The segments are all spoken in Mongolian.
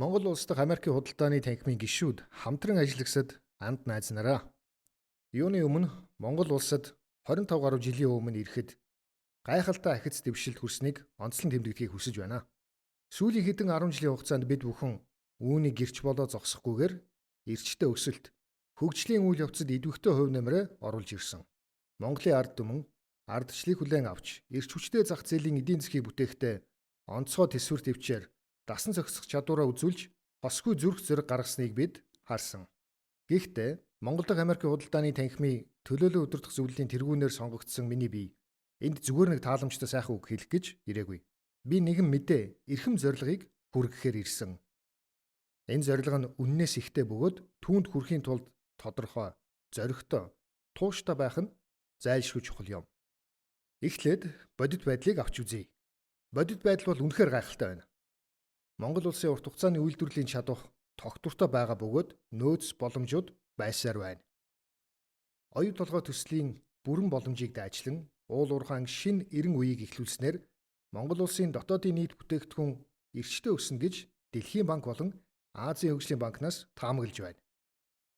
Монгол улс дахь Америкийн худалдааны танхимын гишүүд хамтран ажиллагсад анд найз нараа. Юуны өмнө Монгол улсад 25 гаруй жилийн өмнө ирэхэд гайхалтай ахиц дэвшилт хүрснийг онцлон тэмдэглэхийг хүсэж байна. Сүүлийн хэдэн 10 жилийн хугацаанд бид бүхэн үүнийг гэрч болоо зогсохгүйгээр эрчтэй өсөлт, хөгжлийн үйл явцад идэвхтэй хувь нэмрээ оруулж ирсэн. Монголын ард түмэн ардчлалыг хүлээн авч эрч хүчтэй зах зээлийн эдийн засгийг бүтээхдээ онцгой төсвөр төвчээр дасан зохицох чадвараа үзүүлж хосгүй зүрх зэрэг гаргасныг бид харсан. Гэхдээ Монгол дахь Америкийн худалдааны танхимын төлөөлөн удирдах зөвлөлийн тэргүүнээр сонгогдсон миний бие энд зүгээр нэг тааламжтай сайхан үг хэлэх гэж ирээгүй. Би нэгэн мэдээ, эрхэм зорилгыг хүргэхээр ирсэн. Энэ зорилго нь үннээс ихтэй бөгөөд түүнд хүрэхийн тулд тодорхой, зоригтой, тууштай байх нь зайлшгүй чухал юм. Эхлээд бодит байдлыг авч үзье. Бодит байдал бол үнэхээр гайхалтай байна. Монгол улсын урт хугацааны үйлдвэрлэлийн чадвар тогтвортой байгаа бөгөөд нөөц боломжууд байсаар байна. Оюу толгой төслийн бүрэн боломжийг дайчлан уул уурхаан шинэ 90 үеийг эхлүүлснээр Монгол улсын дотоодын нийт бүтээгдэхүүн эрчтэй өснө гэж Дэлхийн банк болон Азийн хөгжлийн банкнаас таамаглаж байна.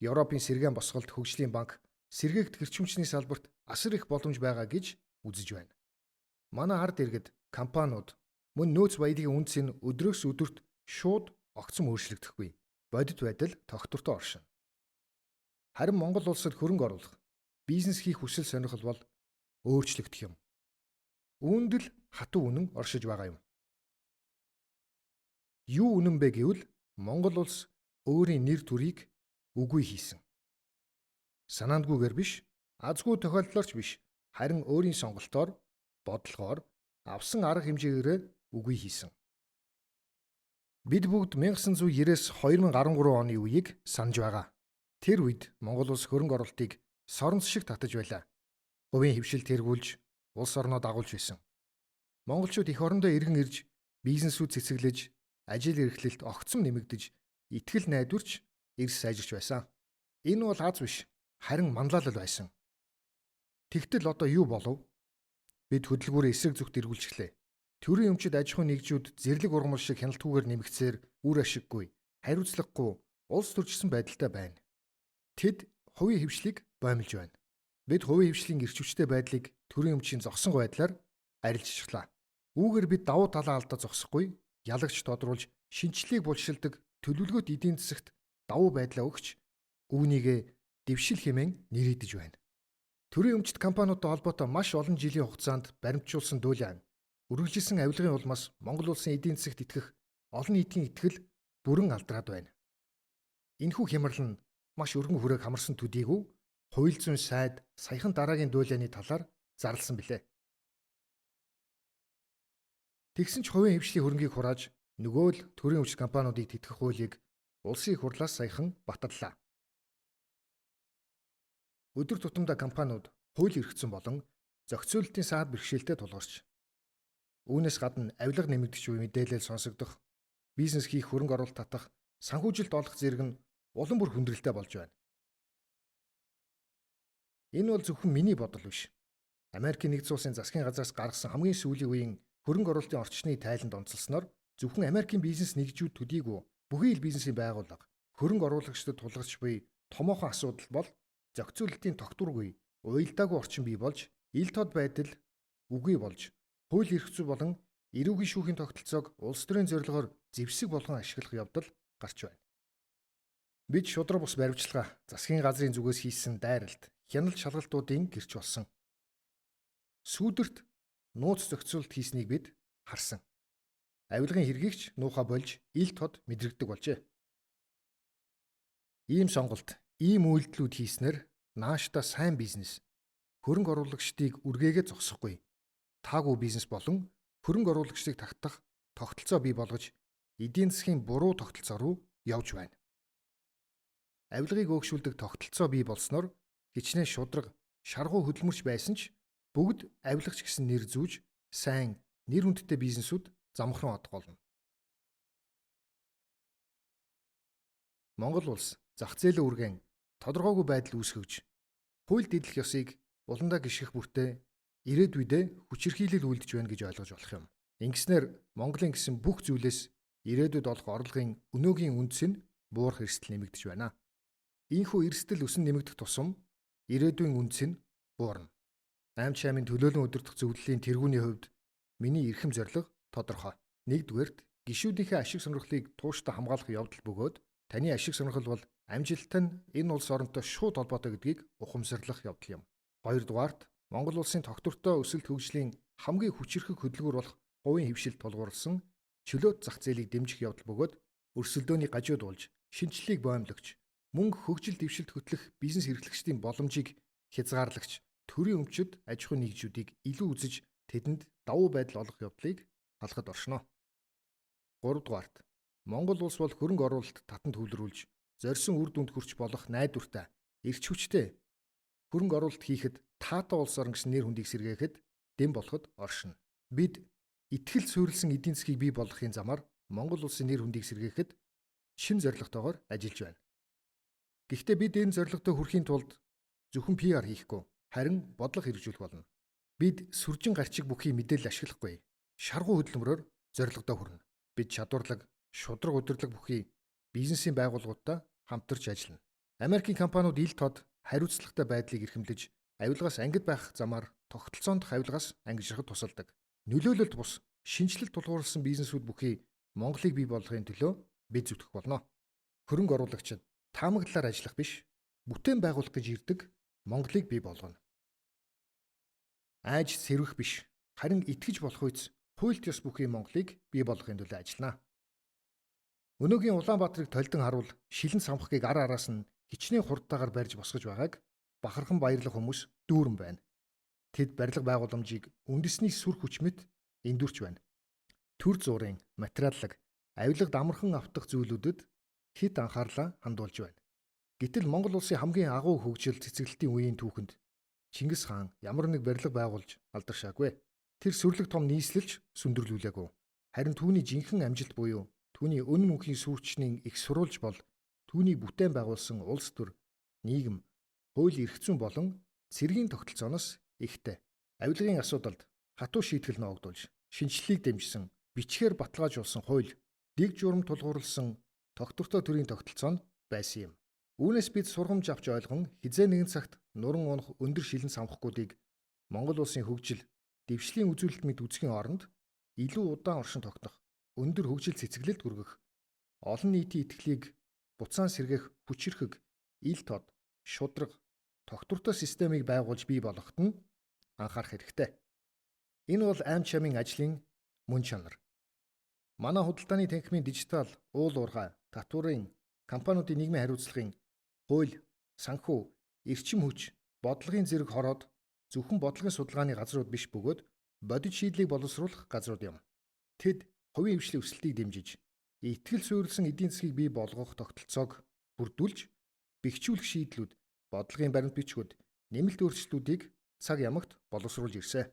Европын сэргээн босголт хөгжлийн банк сэргээгт эрчим хүчний салбарт асар их боломж байгаа гэж үзэж байна. Манай ард иргэд, компаниуд мөн нөөц баялагын үнц нь өдрөөс өдөрт шууд огцом өөрчлөгдөхгүй. Бодит байдал тогтвортой оршино. Харин Монгол улсад хөрөнгө оруулах, бизнес хийх хүсэл сонирхол бол өөрчлөгдөх юм. Үүнд л хатуу үнэн оршиж байгаа юм. Юу үнэн бэ гэвэл Монгол улс өөрийн нэр төрийг үгүй хийсэн. Санаандгүйгээр биш, азгүй тохиолдлоор ч биш, харин өөрийн сонголтоор, бодлогоор авсан арга хэмжээгээрээ үгүй хийсэн. Бид бүгд 1990-ээс 2013 оны үеийг санаж байгаа. Тэр үед Монгол улс хөрөнгө оруулалтыг соронц шиг татаж байлаа. Хувийн хэвшил тэргүүлж, улс орноо дагуулж байсан. Монголчууд эх орондоо эргэн ирж, бизнесүүд цэцэглэж, ажил эрхлэлт огцом нэмэгдэж, итгэл найдварч эрс сайжирч байсан. Энэ бол аз биш, харин манлайлал байсан. Тэгтэл одоо юу болов? Бид хөдөлгүүрээ эсрэг зүгт эргүүлчихлээ. Төрийн өмчид аж ахуйн нэгжүүд зэрлэг ургамал шиг хяналтгүйгээр нэмэгдсээр үр ашиггүй, хариуцлагагүй улс төрчсөн байдалтай байна. Тэд хувийн хэвшлийг боомлж байна. Бид хувийн хэвшлийн эрч хүчтэй байдлыг төрийн өмчийн зогсон байдлаар арилжчихлаа. Үүгээр бид давуу талаа алдаа зогсохгүй, ялагч тодруулж шинчлэлийг булшилдаг төлөвлөгөөт эдийн засагт давуу байдлаа өгч үүнийгээ дэвшил хэмээн нэрийдэж байна. Төрийн өмчт компаниудтай холбоотой маш олон жилийн хугацаанд баримтжуулсан дуулаан үргэлжилсэн авилгын улмаас Монгол улсын эдийн засагт итгэх олон нийтийн итгэл бүрэн алдраад байна. Энэхүү хямрал нь маш өргөн хүрээг хамарсан төдийгүй хууль зүйн сайд саяхан дараагийн дуулааны талаар зарласан билээ. Тэгсэн ч хувийн хэвшлийн хөрөнгийг хурааж нөгөө л төрийн өмчт компаниудыг тэтгэх хуулийг улсын их хурлаас саяхан баталлаа. Өдөр тутамдаа компаниуд хууль эрх зүйн болон зохицуулалтын саад бэрхшээлтэй тулгарч үүнээс гадна авилга нэмэгдэж буй мэдээлэл сонсогдох, бизнес хийх хөрөнгө оруулалт татах, санхүүжилт олох зэрэг нь улам бүр хүндрэлтэй болж байна. Энэ бол зөвхөн миний бодол биш. Америкийн нэгдсэн улсын засгийн газраас гаргасан хамгийн сүүлийн үеийн хөрөнгө оруулалтын орчны тайланд онцолсноор зөвхөн Америкийн бизнес нэгжүүд төдийгүй бүхий л бизнесийн байгууллага, хөрөнгө оруулагчдад тулгарч буй томоохон асуудал бол зохицуулалтын тогтворгүй, уялдаагүй орчин бий болж, ил тод байдал үгүй болж, хууль эрх зүй болон эрүүгийн шүүхийн тогтолцоог улс төрийн зорилгоор зэвсэг болгон ашиглах явдал гарч байна. Бид шудраг бус баривчилгаа, засгийн газрын зүгээс хийсэн дайралт, хяналт шалгалтуудын гэрч болсон. Сүүдэрт нууц зохицуулалт хийснийг бид харсан. Авилгын хэргийг ч нуухаа болж ил тод мэдрэгдэг болжээ. Ийм сонголт, ийм үйлдэлүүд хийснээр наашдаа сайн бизнес, хөрөнгө оруулагчдыг үргээгээ зогсохгүй, таагүй бизнес болон хөрөнгө оруулагчдыг тагтах тогтолцоо бий болгож эдийн засгийн буруу тогтолцоо руу явж байна. Авилгыг өөгшүүлдэг тогтолцоо бий болсноор хичнээн шудраг, шаргуу хөдөлмөрч байсан ч бүгд авилгач гэсэн нэр зүүж сайн нэр хүндтэй бизнесүүд замхран одголно. Монгол улс зах зээлээ үргэн тодорхойгүй байдал үүсгэж хууль дэдлэх ёсыг уландаа гიშгэх бүртээ ирээдүйдээ хүчирхийлэл үлдэж байна гэж ойлгож болох юм. Ингэснээр Монголын гэсэн бүх зүйлээс ирээдүйд олох орлогын өнөөгийн үндэс нь буурах эрсдэл нэмэгдэж байна. Ийхүү эрсдэл өсөн нэмэгдэх тусам ирээдүйн үндэс нь буурна. AmCham-ын төлөөлөн удирдах зөвлөлийн тэргүүний хувьд миний эрхэм зорилго тодорхой. Нэгдүгээрт, гишүүдийнхээ ашиг сонирхлыг тууштай хамгаалах явдал бөгөөд таны ашиг сонирхол бол амжилт нь энэ улс оронтой шууд холбоотой гэдгийг ухамсарлах явдал юм. Хоёрдугаарт, Монгол улсын тогтвортой өсөлт хөгжлийн хамгийн хүчирхэг хөдөлгүүр болох хувийн хэвшилд тулгуурласан чөлөөт зах зээлийг дэмжих явдал бөгөөд өрсөлдөөний гажууд болж шинэчлэлийг боомлогч, мөн хөгжил дэвшилт хөтлөх бизнес эрхлэгчдийн боломжийг хязгаарлагч төрийн өмчөд аж ахуйн нэгжүүдийг илүү үзэж тэдэнд давуу байдал олгох явдлыг халахад оршино. Гуравдугаарт, Монгол улс бол хөрөнгө оруулалт татан төвлөрүүлж зорьсон үр дүнд хүрч болох найдвартай, эрч хүчтэй хөрөнгө оруулалт хийхэд таатай улс орон гэсэн нэр хүндийг сэргээхэд дэм болоход оршино. Бид итгэл суурилсан эдийн засгийг бий болгохын замаар Монгол улсын нэр хүндийг сэргээхэд шин зорилготойгоор ажиллаж байна. Гэхдээ бид энэ зорилготой хүрэхийн тулд зөвхөн PR хийхгүй, харин бодлого хэрэгжүүлэх болно. Бид сүржин гарчиг бүхий мэдээлэл ашиглахгүй, шаргуу хөдөлмөрөөр зорилгодоо хүрнэ. Бид чадварлаг, шударга удирдлага бүхий бизнесийн байгууллагуудтай хамтарч ажиллана. Америкийн компаниуд ил тод хариуцлагатай байдлыг эрхэмлэж, авилгаас ангид байх замаар тогтолцоонд авилгаас ангижрахад тусалдаг. Нөлөөлөлт бус шинэчлэл тулгуурласан бизнесүүд бүхий Монголыг бий болгохын төлөө бид зүтгэх болно. Хөрөнгө оруулагчид таамаглалаар ажиллах биш, бүтээн байгуулах гэж ирдэг Монголыг бий болгоно. Айж сэрвэх биш, харин итгэж болох үйц хуульт ёс бүхий Монголыг бий болгохын төлөө ажиллана. Өнөөгийн Улаанбаатарыг толдон харуул шилэн самхгийг ар араас нь хичнээн хурдтайгаар барьж босгож байгааг бахархан баярлах хүмүүс дүүрэн байна. Тэд барилга байгууламжийг үндэсний сүр хүч мэт эндүрч байна. Төр зуурын материаллаг, авилгад амархан автах зүйлүүдэд хэд анхаарлаа хандуулж байна. Гэтэл Монгол улсын хамгийн агуу хөгжил цэцэглэлтийн үеийн түүхэнд Чингис хаан ямар нэг барилга байгуулж алдаршаагүй. Тэр сүрлэг том нийслэлч сүндэрлүүлээгүй. Харин түүний жинхэнэ амжилт буюу түүний өн мөнхийн сүүрчний их сурвалж бол түүний бүтээн байгуулсан улс төр, нийгэм, хууль эрх зүйн болон цэргийн тогтолцооноос ихтэй. Авилгын асуудалд хатуу шийтгэл ноогдуулж, шинэчлэлийг дэмжсэн, бичгээр баталгаажуулсан хууль, дэг журам тулгуурласан тогтвортой төрийн тогтолцоо нь байсан юм. Үүнээс бид сургамж авч ойлгон хэзээ нэгэн цагт нуран унах өндөр шилэн самхгуудыг Монгол улсын хөгжил, дэвшлийн үзүүлэлт мэт үзэхийн оронд илүү удаан оршин тогтнох, өндөр хөгжил цэцэглэлд хүргэх, олон нийтийн итгэлийг буцаан сэргээх хүчирхэг, ил тод, шударга, тогтвортой системийг байгуулж бий болгоход нь анхаарах хэрэгтэй. Энэ бол AmCham-ын ажлын мөн чанар. Манай худалдааны танхимын дижитал, уул уурхай, татварын, компаниудын нийгмийн хариуцлагын, хууль, санхүү, эрчим хүч, бодлогын зэрэг хороод зөвхөн бодлогын судалгааны газрууд биш бөгөөд бодит шийдлийг боловсруулах газрууд юм. Тэд хувийн хэвшлийн өсөлтийг дэмжиж, итгэл суурилсан эдийн засгийг бий болгох тогтолцоог бүрдүүлж, бэхжүүлэх шийдлүүд, бодлогын баримт бичгүүд, нэмэлт өөрчлөлтүүдийг цаг ямагт боловсруулж ирсэн.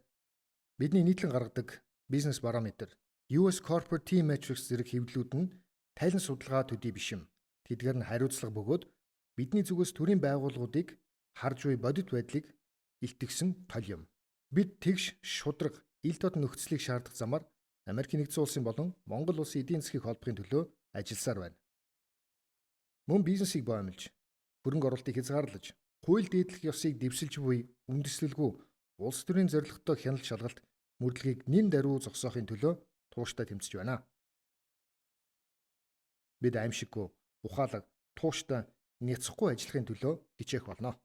Бидний нийтлэн гаргадаг бизнес барометр, US Corporate Team Metrics зэрэг хэвлэлүүд нь тайлан судалгаа төдий биш юм. Тэдгээр нь хариуцлага бөгөөд бидний зүгээс төрийн байгууллагуудыг харж буй бодит байдлыг илтгэсэн тол юм. Бид тэгш шударга, ил тод нөхцөлийг шаардах замаар Америкийн нэгдсэн улсын болон Монгол улсын эдийн засгийг холбохын төлөө ажилласаар байна. Мөн бизнесийг боомлж, хөрөнгө оруулалтыг хязгаарлаж, хууль дээдлэх ёсыг дэвсэлж буй үндэслэлгүй улс төрийн зорилготой хяналт шалгалт мөрдлөгийг нэн даруй зогсоохын төлөө тууштай тэмцэж байна. Бид аимшиггүй, ухаалаг, тууштай няцахгүй ажиллахын төлөө хичээх болно.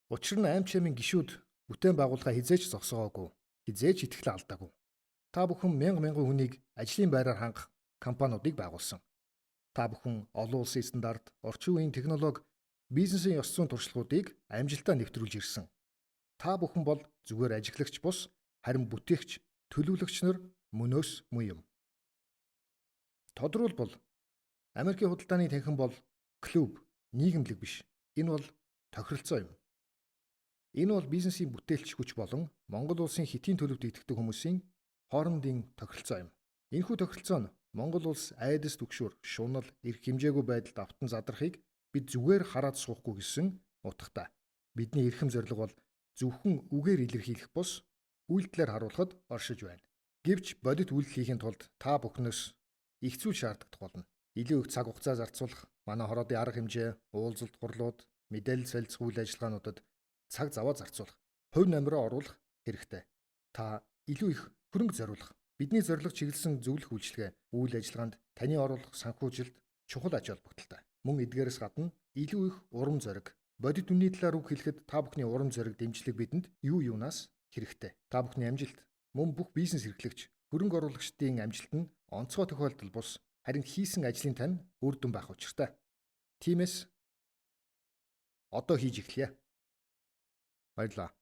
Учир нь AmCham-ын гишүүд бүтээн байгууллагаа хэзээ ч зогсоогоогүй, хэзээ ч итгэлээ алдаагүй. Та бүхэн мянга мянган хүнийг ажлын байраар хангах компаниудыг байгуулсан. Та бүхэн олон улсын стандарт, орчин үеийн технологи, бизнесийн ёс зүйн туршлагуудыг амжилттай нэвтрүүлж ирсэн. Та бүхэн бол зүгээр ажиглагч бус, харин бүтээгч, төлөвлөгч нар мөнөөс мөн юм. Тодруулбал Америкийн худалдааны танхим бол клуб, нийгэмлэг биш. Энэ бол тохиролцоо юм. Энэ бол бизнесийн бүтээлч хүч болон Монгол улсын хэтийн төлөвт итгэдэг хүмүүсийн хоорондын тохиролцоо юм. Энэхүү тохиролцоо нь Монгол улс айдас түгшүүр, шунал, эрх хэмжээгүй байдалд автан задрахыг бид зүгээр хараад суухгүй гэсэн утгатай. Бидний эрхэм зорилго бол зөвхөн үгээр илэрхийлэх бус үйлдэлээр харуулхад оршиж байна. Гэвч бодит үйлдэл хийхийн тулд та бүхнээс их зүйл шаардагдах болно. Илүү их цаг хугацаа зарцуулах, манай хороодын арга хэмжээ, уулзалт хурлууд, мэдээлэл солилцох үйл ажиллагаануудад цаг заваа зарцуулах, хувь намраа оруулах хэрэгтэй. Та илүү их хөрөнгө зориулах, бидний зорилго чиглэсэн зөвлөх үйлчилгээ, үйл ажиллагаанд таны оруулах санхүүжилт чухал ач холбогдолтой. Мөн эдгээрээс гадна илүү их урам зориг, бодит үнний талаар үг хэлэхэд та бүхний урам зориг дэмжлэг бидэнд юу юунаас хэрэгтэй. Та бүхний амжилт мөн бүх бизнес эрхлэгч, хөрөнгө оруулагчдын амжилт нь онцгой тохиолдол бус харин хийсэн ажлын тань үр дүн байх учиртай. Тиймээс одоо хийж эхлэе. Баярлалаа.